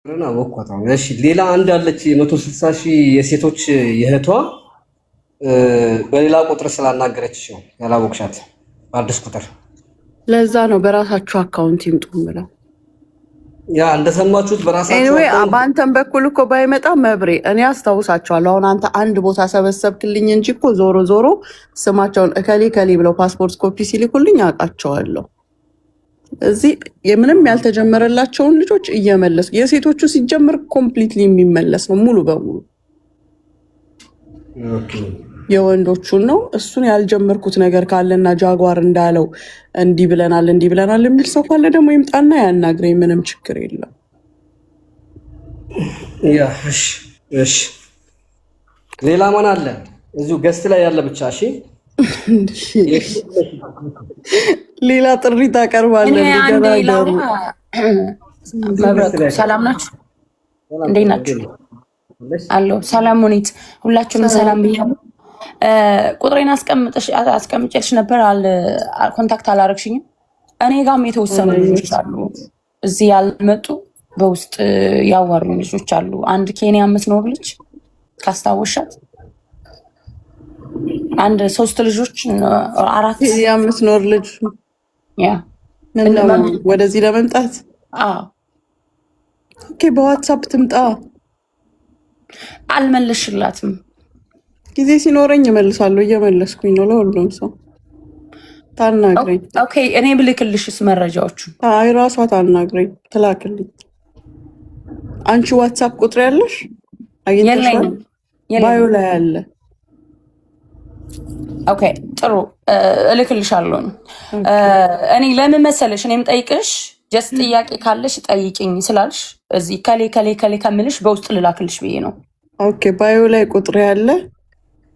አወኳት አሁን። እሺ ሌላ አንድ አለች 160,000 የሴቶች የእህቷ በሌላ ቁጥር ስላናገረች ነው ያላወቅሻት፣ በአዲስ ቁጥር። ለዛ ነው በራሳችሁ account ይምጡ ብለው። ያ እንደሰማችሁት በራሳችሁ anyway account። በአንተም በኩል እኮ ባይመጣ መብሬ እኔ አስታውሳቸዋለሁ። አሁን አንተ አንድ ቦታ ሰበሰብክልኝ እንጂ እኮ ዞሮ ዞሮ ስማቸውን እከሌ እከሌ ብለው ፓስፖርት ኮፒ ሲልኩልኝ አውቃቸዋለሁ። እዚህ የምንም ያልተጀመረላቸውን ልጆች እየመለሱ የሴቶቹ ሲጀምር completely የሚመለስ ነው ሙሉ በሙሉ። የወንዶቹን ነው። እሱን ያልጀመርኩት ነገር ካለና ጃጓር እንዳለው እንዲህ ብለናል እንዲህ ብለናል የሚል ሰው ካለ ደግሞ ይምጣና ያናግረኝ። ምንም ችግር የለም። Yeah፣ እሺ እሺ። ሌላ ማን አለ እዚሁ guest ላይ ያለ ብቻ? እሺ። ሌላ ጥሪ ታቀርባለህ። እኔ አንዴ ላውራ። መብረቁ ሰላም ናችሁ? እንዴት ናችሁ? አለሁ። ሰላም ሙኒት፣ ሁላችሁንም ሰላም ብያለሁ። ቁጥሬን አስቀምጬልሽ ነበር፣ contact አላረግሽኝም። እኔ ጋም የተወሰኑ ልጆች አሉ እዚህ ያልመጡ በውስጥ ያዋሩኝ ልጆች አሉ። አንድ ኬንያ የምትኖር ልጅ ካስታወሻት፣ አንድ ሶስት ልጆች፣ አራት። ኬንያ የምትኖር ልጅ? ያ። ምነው ወደዚህ ለመምጣት? አዎ። Okay፣ በዋትሳፕ ትምጣ። አልመለሽላትም። ጊዜ ሲኖረኝ እመልሳለሁ። እየመለስኩኝ ነው ለሁሉም ሰው። ታናግረኝ። Okay፣ እኔ ብልክልሽስ መረጃዎቹ? አይ፣ ራሷ ታናግረኝ፣ ትላክልኝ። አንቺ ዋትሳፕ ቁጥር ያለሽ አግኝተሽዋል? የለኝም። Bio የለኝም። ላይ አለ። Okay፣ ጥሩ፣ እልክልሻለሁ። እኔ ለምን መሰለሽ እኔም ጠይቅሽ just ጥያቄ ካለሽ ጠይቂኝ ስላልሽ እዚህ ከሌ ከሌ ከሌ ከምልሽ በውስጥ ልላክልሽ ብዬ ነው። Okay፣ bio ላይ ቁጥር ያለ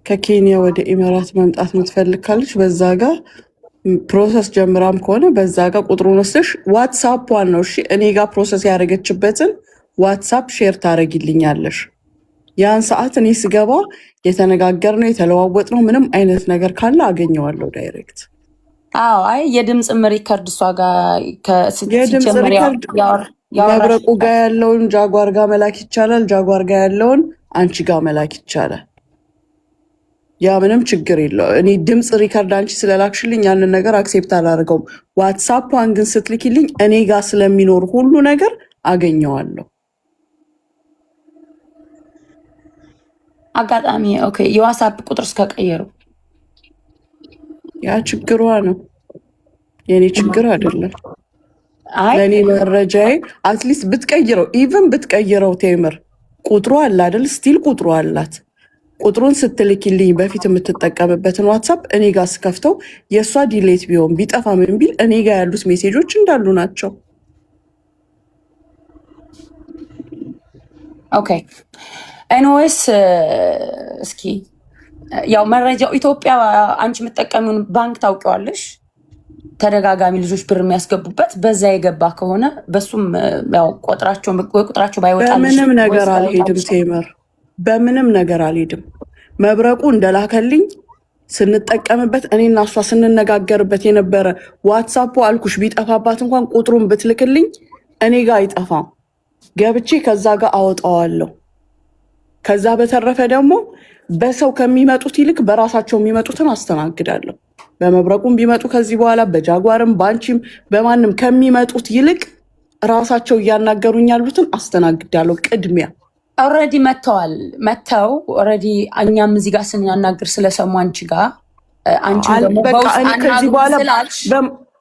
ከኬንያ ወደ ኢሜራት መምጣት የምትፈልግ ካለች በዛ ጋር process ጀምራም ከሆነ በዛ ጋር ቁጥሩን ወስደሽ ዋትሳፕዋን ነው እሺ፣ እኔ ጋር process ያደረገችበትን ዋትሳፕ share ታደረጊልኛለሽ። ያን ሰዓት እኔ ስገባ የተነጋገርነው የተለዋወጥነው ምንም አይነት ነገር ካለ አገኘዋለሁ direct። አዎ፣ አይ የድምፅም record እሷ ጋር የድምፅ ሲጀመር record መብረቁ ጋር ያወራሽበት ያለውን ጃጓር ጋር መላክ ይቻላል። ጃጓር ጋር ያለውን አንቺ ጋር መላክ ይቻላል። ያ ምንም ችግር የለው። እኔ ድምፅ record አንቺ ስለላክሽልኝ ያንን ነገር accept አላደርገውም። ዋትሳፕዋን ግን ስትልኪልኝ እኔ ጋር ስለሚኖር ሁሉ ነገር አገኘዋለሁ። አጋጣሚ okay፣ የዋትሳፕ ቁጥር እስከቀየሩ ያ ችግሯ ነው፣ የእኔ ችግር አይደለም። አይ ለእኔ መረጃዬ at least ብትቀይረው፣ even ብትቀይረው ቴምር ቁጥሩ አለ አይደል? Still ቁጥሩ አላት። ቁጥሩን ስትልኪልኝ በፊት የምትጠቀምበትን ዋትሳፕ እኔ ጋር ስከፍተው የእሷ delete ቢሆን ቢጠፋ ምን ቢል እኔ ጋር ያሉት ሜሴጆች እንዳሉ ናቸው። Okay፣ anyways እስኪ ያው መረጃው ኢትዮጵያ አንቺ የምትጠቀሚውን ባንክ ታውቂዋለሽ። ተደጋጋሚ ልጆች ብር የሚያስገቡበት በዛ የገባ ከሆነ በሱም ያው ቁጥራቸው ባይወጣልሽ በምንም ነገር ወይስ አልሄድም ባይወጣልሽ ቴምር፣ በምንም ነገር አልሄድም። መብረቁ እንደላከልኝ ስንጠቀምበት እኔና እሷ ስንነጋገርበት የነበረ ዋትሳፑ አልኩሽ፣ ቢጠፋባት እንኳን ቁጥሩን ብትልክልኝ እኔ ጋር አይጠፋም። ገብቼ ከዛ ጋር አወጣዋለሁ። ከዛ በተረፈ ደግሞ በሰው ከሚመጡት ይልቅ በራሳቸው የሚመጡትን አስተናግዳለሁ። በመብረቁም ቢመጡ ከዚህ በኋላ በጃጓርም በአንቺም በማንም ከሚመጡት ይልቅ ራሳቸው እያናገሩኝ ያሉትን አስተናግዳለሁ ቅድሚያ። Already መጥተዋል። መጥተው already እኛም እዚህ ጋር ስናናግር ስለሰሙ አንቺ ጋር አንቺም ደግሞ በቃ በውስጥ እኔ ከዚህ አናግሩን በኋላ ስላልሽ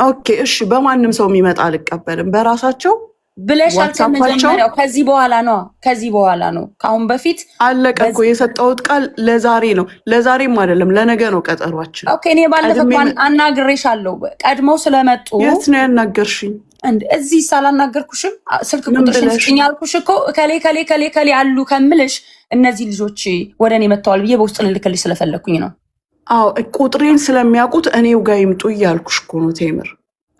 okay እሺ፣ በማንም ሰው የሚመጣ አልቀበልም። በራሳቸው ብለሻል። ዋትሳፓቸው ከመጀመሪያው ከዚህ በኋላ ነው፣ ከዚህ በኋላ ነው። ከአሁን በፊት አለቀ እኮ። የሰጠሁት ቃል ለዛሬ ነው። ለዛሬም አይደለም ለነገ ነው ቀጠሯችን። Okay፣ እኔ ባለፈ ቀድሜ እኮ አናግሬሻለሁ። ቀድመው ስለመጡ የት ነው ያናገርሽኝ? እንደ እዚህ ሳላናገርኩሽም ስልክ ምን ቁጥርሽን ብለሽ? ስጭኝ ያልኩሽ እኮ እከሌ ከሌ ከሌ ከሌ አሉ ከምልሽ እነዚህ ልጆች ወደ እኔ መጥተዋል ብዬ በውስጥ ልልክልሽ ስለፈለግኩኝ ነው። አዎ፣ ቁጥሬን ስለሚያውቁት እኔው ጋር ይምጡ እያልኩሽ እኮ ነው ቴምር።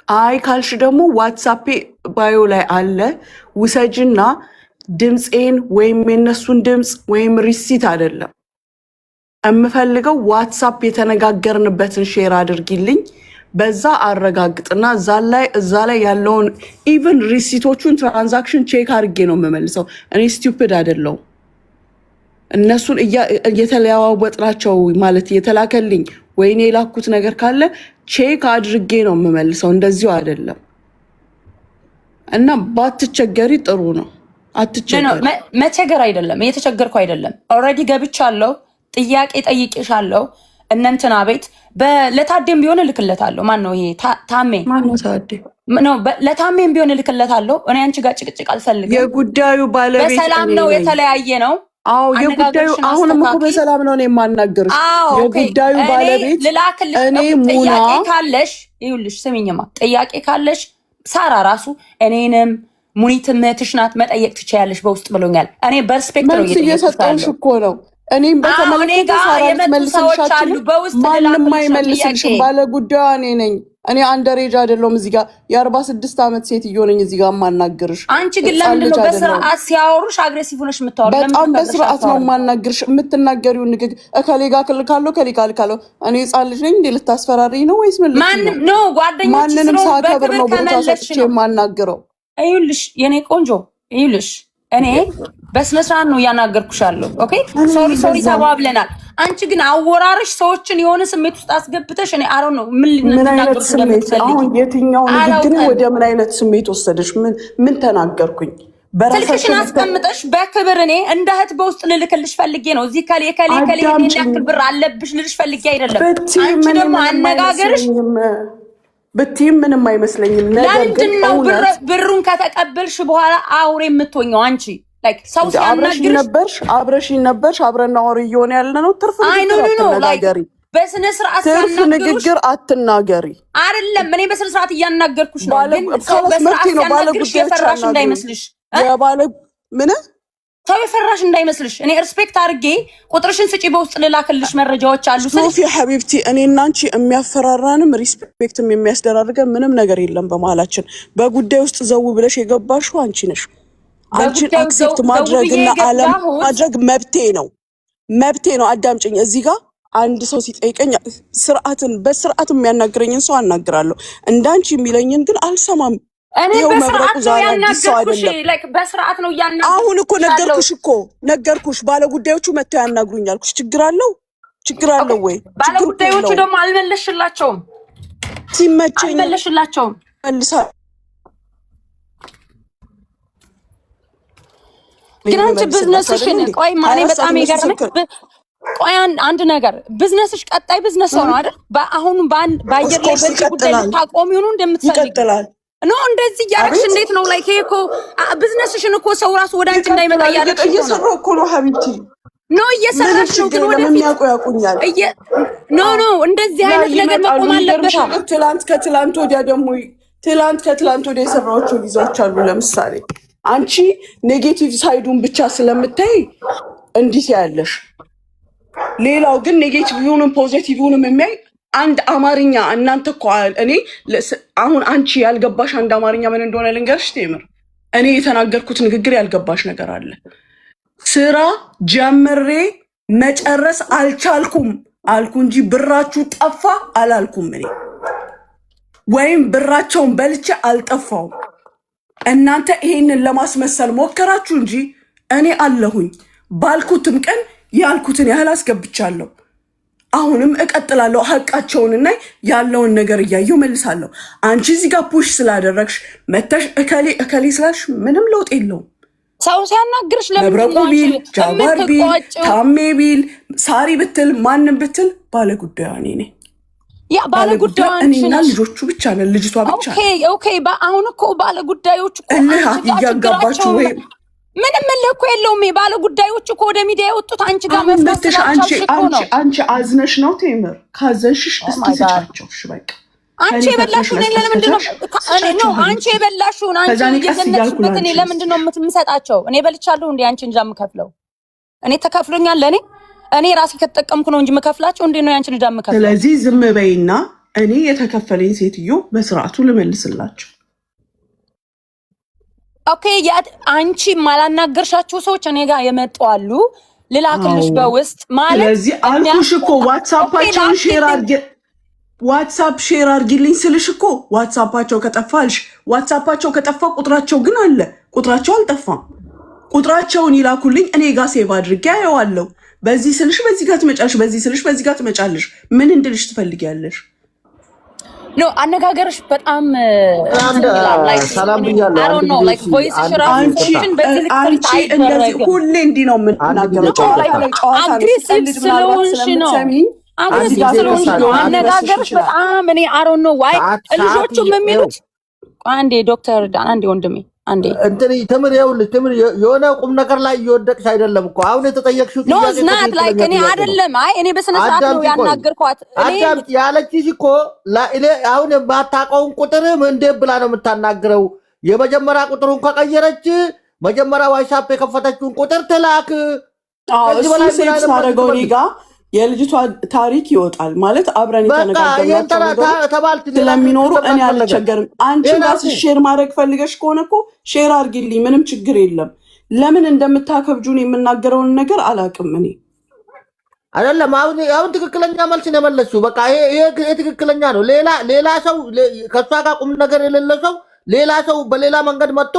አይ ካልሽ ደግሞ ዋትሳፔ bio ላይ አለ፣ ውሰጅና ድምፄን ወይም የነሱን ድምፅ ወይም receipt አይደለም የምፈልገው፣ ዋትሳፕ የተነጋገርንበትን share አድርጊልኝ። በዛ አረጋግጥና እዛ ላይ ያለውን even receipt ኦቹን transaction check አድርጌ ነው የምመልሰው። እኔ stupid አይደለሁም። እነሱን እየተለዋወጥናቸው ማለት የተላከልኝ ወይኔ የላኩት ነገር ካለ check አድርጌ ነው የምመልሰው። እንደዚሁ አይደለም። እና ባትቸገሪ ጥሩ ነው። አትቸገሪ። መቸገር አይደለም፣ እየተቸገርኩ አይደለም። Already ገብቻለሁ። ጥያቄ ጠይቄሻለሁ። እነንትና ቤት ለታዴም ቢሆን እልክለታለሁ። ማን ነው ይሄ ታሜ? ማነው ታዴ? ነው ለታሜም ቢሆን እልክለታለሁ። እኔ አንቺ ጋር ጭቅጭቅ አልፈልግም። የጉዳዩ ባለቤት በሰላም ነው የተለያየ ነው። አዎ የጉዳዩ አሁንም እኮ በሰላም ነው የማናገርሽ። የጉዳዩ ባለቤት ልላክልሽ። እኔ ሙና ጥያቄ ካለሽ ይኸውልሽ፣ ስሚኝማ፣ ጥያቄ ካለሽ ሳራ ራሱ እኔንም ሙኒትም እህትሽ ናት መጠየቅ ትችያለሽ በውስጥ ብሎኛል። እኔ በ respect ነው መልስ እየሰጠሁሽ እኮ ነው። እኔም በተመለከተ ሳራ ልትመልስልሽ አትችልም። ማንም አይመልስልሽም። ባለ ጉዳዩ እኔ ነኝ። እኔ underage አይደለሁም። እዚህ ጋር የ46 ዓመት ሴትዮ ነኝ እዚህ ጋር የማናግርሽ። አንቺ ግን ለምንድን ነው በስርዓት ሲያወሩሽ aggressive ሆነሽ የምታወሪው? በጣም በስርዓት ነው የማናግርሽ። የምትናገሪውን ንግግር እከሌ ጋር እልካለሁ፣ እከሌ ጋር እልካለሁ። እኔ ህፃን ልጅ ነኝ እንዴ? ልታስፈራሪኝ ነው ወይስ ምን? ማንም no ጓደኞች ማንንም ሳከብር ነው ቦታ ሰጥቼ የማናግረው። ይኸውልሽ የኔ ቆንጆ፣ ይኸውልሽ እኔ በስነ ስርዓት ነው እያናገርኩሽ ያለው። Okay, sorry sorry ተባብለናል። አንቺ ግን አወራርሽ ሰዎችን የሆነ ስሜት ውስጥ አስገብተሽ እኔ አሮ ነው ምን ምን አይነት ስሜት? አሁን የትኛው ንግግር ወደ ምን አይነት ስሜት ወሰደሽ? ምን ምን ተናገርኩኝ? ስልክሽን አስቀምጠሽ በክብር እኔ እንደ እህት በውስጥ ልልክልሽ ፈልጌ ነው። እዚህ ከሌ ከሌ ከሌ ያክል ብር አለብሽ ልልሽ ፈልጌ አይደለም። አንቺ ደግሞ አነጋገርሽ ብትይም ምንም አይመስለኝም። ነገር ግን ለምንድን ነው ብሩን ከተቀበልሽ በኋላ አውሬ የምትሆኘው አንቺ? Like ሰው ሲያናግርሽ ነበርሽ፣ አብረሽኝ ነበርሽ፣ አብረን አወር እየሆነ ያለ ነው። ትርፍ ንግግር አትናገሪ፣ በስነ ስርዓት ትርፍ ንግግር አትናገሪ። አይደለም እኔ በስነ ስርዓት እያናገርኩሽ ነው፣ ግን ሰው በስርዓት ሲያናግርሽ የፈራሽ እንዳይመስልሽ። የባለ ምን ሰው የፈራሽ እንዳይመስልሽ። እኔ respect አድርጌ ቁጥርሽን ስጪ በውስጥ ልላክልሽ መረጃዎች አሉ። ሶፊ حبيبتي፣ እኔ እና አንቺ የሚያፈራራንም respect ም የሚያስደራርገን ምንም ነገር የለም በመሀላችን። በጉዳይ ውስጥ ዘው ብለሽ የገባሽው አንቺ ነሽ። አንቺን accept ማድረግና አለማድረግ መብቴ ነው፣ መብቴ ነው። አዳምጪኝ። እዚህ ጋር አንድ ሰው ሲጠይቀኝ ስርዓትን በስርዓት የሚያናግረኝን ሰው አናግራለሁ። እንዳንቺ የሚለኝን ግን አልሰማም። እኔ ይኸው መብረቁ በስርዓት ነው ዛሬ አዲስ ሰው ያናገርኩሽ። አይደለም። Like በስርዓት ነው እያናገርኩሽ አሁን እኮ ያለው። ነገርኩሽ እኮ ነገርኩሽ። ባለ ጉዳዮቹ መጥተው ያናግሩኝ አልኩሽ። ችግር አለው? ችግር አለው ወይ? ባለ ችግር እኮ ጉዳዮቹ የለውም። ደግሞ አልመለስሽላቸውም፣ ሲመቸኝ አልመለስሽላቸውም። መልሳለሁ። ግን አንቺ ቢዝነስሽን ቆይ ማኔ በጣም የገረመኝ ቆይ አንድ ነገር ቢዝነስሽ ቀጣይ ቢዝነስ ነው አይደል? በአሁኑ በአንድ በአየር ላይ Of course በዚህ ጉዳይ ይቀጥላል። ልታቆሚው ነው እንደምትፈልጊው? ይቀጥላል። No እንደዚህ እያደረግሽ አቤት እንዴት ነው? Like ይሄ እኮ ቢዝነስሽን እኮ ሰው ራሱ ወደ አንቺ እንዳይመጣ ይቀጥላል። እያደረግሽ እኮ ነው። እየሰራሁ እኮ ነው حبيبتي። No ምንም እየሰራሽ ነው፣ ግን ችግር የለም። ወደፊት የሚያውቁ ያውቁኛል። No እንደዚህ ያ አይነት ነገር ይመጣሉ። መቆም የሚገርምሽ አለበት። ነገር ትላንት ከትላንት ወዲያ የሰራኋቸው ቪዛዎች አሉ። ለምሳሌ አንቺ negative side ኡን ብቻ ስለምታይ እንዲህ ያለሽ፣ ሌላው ግን negative ንም positive ንም የሚያይ አንድ አማርኛ እናንተ እኮ እኔ አሁን አንቺ ያልገባሽ አንድ አማርኛ ምን እንደሆነ ልንገርሽ ቴምር። እኔ የተናገርኩት ንግግር ያልገባሽ ነገር አለ። ስራ ጀምሬ መጨረስ አልቻልኩም አልኩ እንጂ ብራችሁ ጠፋ አላልኩም። እኔ ወይም ብራቸውን በልቼ አልጠፋውም። እናንተ ይሄንን ለማስመሰል ሞከራችሁ እንጂ እኔ አለሁኝ። ባልኩትም ቀን ያልኩትን ያህል አስገብቻለሁ። አሁንም እቀጥላለሁ። ሀቃቸውንና ያለውን ነገር እያየው መልሳለሁ። አንቺ እዚህ ጋር push ስላደረግሽ መተሽ እከሌ እከሌ ስላልሽ ምንም ለውጥ የለውም። ሰው ሲያናግርሽ ለምንድን መብረቁ ነው አንቺ ቢል ጃጓር ቢል የምትቆጪው? ታሜ ቢል ሳሪ ብትል ማንም ብትል ባለጉዳዩ እኔ ነኝ። ያ ባለ ባለጉዳዩ ጉዳዩ አንቺ እኔና ነሽ። ልጆቹ ብቻ ነን፣ ልጅቷ ብቻ Okay okay። አሁን እኮ ባለ ጉዳዮች እኮ እልህ አንቺ ጋር እያጋባችሁ ችግራቸው ወይ ምንም እልህ እኮ የለውም። ባለ ጉዳዮች እኮ ወደ ሚዲያ የወጡት አንቺ ጋር አሁን መፍታት መተሽ አንቺ ስላልቻልሽ እኮ አንቺ ነው። አንቺ አዝነሽ ነው ቴምር። ካዘንሽሽ Oh እስኪ my God. ስጫቸው። እሺ በቃ አንቺ ከኔ ፈጥነሽ የበላሽውን እኔ መስጠት ለምንድን ነው ከቻልሽ እኔ ስጫቸው ነው አንቺ حبيبتي። የበላሽውን አንቺ ከዛ እኔ ቀስ እያልኩ እየዘነጥሽበት እኔ ላንቺ ለምንድን ነው ልስጥሽ። የምሰጣቸው? እኔ በልቻለሁ እንዴ አንቺ እንጃ የምከፍለው? እኔ ተከፍሎኛል። ለእኔ እኔ ራሴ ከተጠቀምኩ ነው እንጂ የምከፍላቸው እንዴ ነው ያንቺን ዕዳ የምከፍለው? ስለዚህ ዝም በይና እኔ የተከፈለኝ ሴትዮ በስርዓቱ ልመልስላቸው። Okay አንቺ ማላናገርሻቸው ሰዎች እኔ ጋር የመጡ አሉ። ልላክልሽ አዎ በውስጥ ማለት ስለዚህ አልኩሽ እኮ okay ዋትሳፓቸውን share ላኪልኝ። አድርጌ WhatsApp share አድርጊልኝ ስልሽ እኮ WhatsApp ኣቸው ከጠፋ አልሽ። WhatsApp ኣቸው ከጠፋ ቁጥራቸው ግን አለ። ቁጥራቸው አልጠፋም። ቁጥራቸውን ይላኩልኝ፣ እኔ ጋር save አድርጌ አየዋለሁ። በዚህ ስልሽ በዚህ ጋር ትመጫለሽ፣ በዚህ ስልሽ በዚህ ጋር ትመጫለሽ። ምን እንድልሽ ትፈልጊያለሽ? No፣ አነጋገርሽ በጣም አንድ ሰላም ብያለሁ። አንድ ጊዜ አንቺ አንቺ እንደዚህ ሁሌ እንዲህ ነው የምናገረው። ጨዋታ ላይ ጨዋታ ነው። Aggressive ስቀልድ ምናልባት ስለሆንሽ ነው። ስለምትሰሚኝ Aggressive እዚህ ስለሆንሽ ጋር ነው። ሊመስልሽ አነጋገርሽ ይችላል። በጣም እኔ I don't know why ልጆቹም የሚሉት። አንዴ ዶክተር፣ አንዴ ወንድሜ፣ አንዴ። እንትን ትምር፣ ይኸውልሽ ትምር፣ የሆነ ቁም ነገር ላይ እየወደቅሽ አይደለም እኮ። አሁን የተጠየቅሽው No ጥያቄ እኮ It's not like ትክክለኛ እኔ ጥያቄ ነው። አይደለም። አይ፣ እኔ በስነ ስርዓት ነው አዳምጪ፣ ቆይ። ያናገርኳት። እኔ አዳምጪ። ያለችሽ እኮ እኔ አሁን የማታውቀውን ቁጥር እንዴት ብላ ነው የምታናግረው? የመጀመሪያ ቁጥሩን ከቀየረች መጀመሪያ WhatsApp የከፈተችውን ቁጥር ትላክ። አዎ፣ ከዚህ እሱ በላይ ምን save አይነት መልስ ሳደርገው እኔ ትመልስ? ጋ የልጅቷ ታሪክ ይወጣል ማለት አብረን በቃ ይሄን የተነጋገርናቸው ነገሮች ተባልክ። ሌላ ስለሚኖሩ ክርክር እኔ ለምን አስፈለገ? አልቸገርም። አንቺ ይሄን ጋር አልኩ። Share ማድረግ ፈልገሽ ከሆነ እኮ share አድርጊልኝ፣ ምንም ችግር የለም። ለምን እንደምታከብጁን የምናገረውን ነገር አላውቅም እኔ። አይደለም፣ አሁን ትክክለኛ መልስ ነው የመለስሽው። በቃ ይሄ ትክክለኛ ነው። ሌላ ሰው፣ ከእሷ ጋር ቁም ነገር የሌለ ሰው፣ ሌላ ሰው በሌላ መንገድ መጥቶ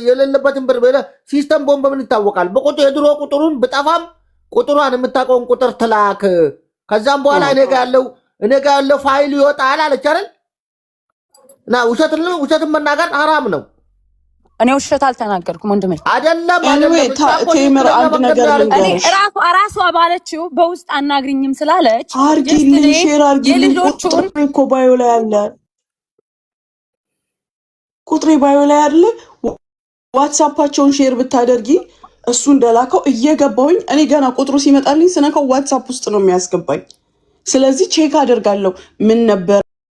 የሌለበትን ብር system ቦምብ ምን ይታወቃል? በቁጥር የድሮ ቁጥሩን ብጠፋም ቁጥሯን የምታውቀውን ቁጥር ትላክ። ከዛም በኋላ እኔ ጋር ያለው ፋይል ይወጣል አለች አይደል? እና ውሸትን መናገር ሐራም ነው። እኔ ውሸት አልተናገርኩም ወንድሜ። አይደለም። Anyway፣ አይደለም። እሷ እኮ ቴምር ትክክለኛ አንድ መንገድ ነገር ነው ያለችው። እኔ ልንገርሽ። ራሷ ባለችው በውስጥ አናግሪኝም ስላለች just አርጊልኝ፣ እኔ share አርጊልኝ። የልጆቹን ቁጥሬ እኮ bio ላይ አለ። ቁጥሬ bio ላይ አለ። WhatsApp ኣቸውን share ብታደርጊ እሱ እንደላከው እየገባሁኝ እኔ ገና ቁጥሩ ሲመጣልኝ ስነካው WhatsApp ውስጥ ነው የሚያስገባኝ። ስለዚህ check አደርጋለሁ ምን ነበር።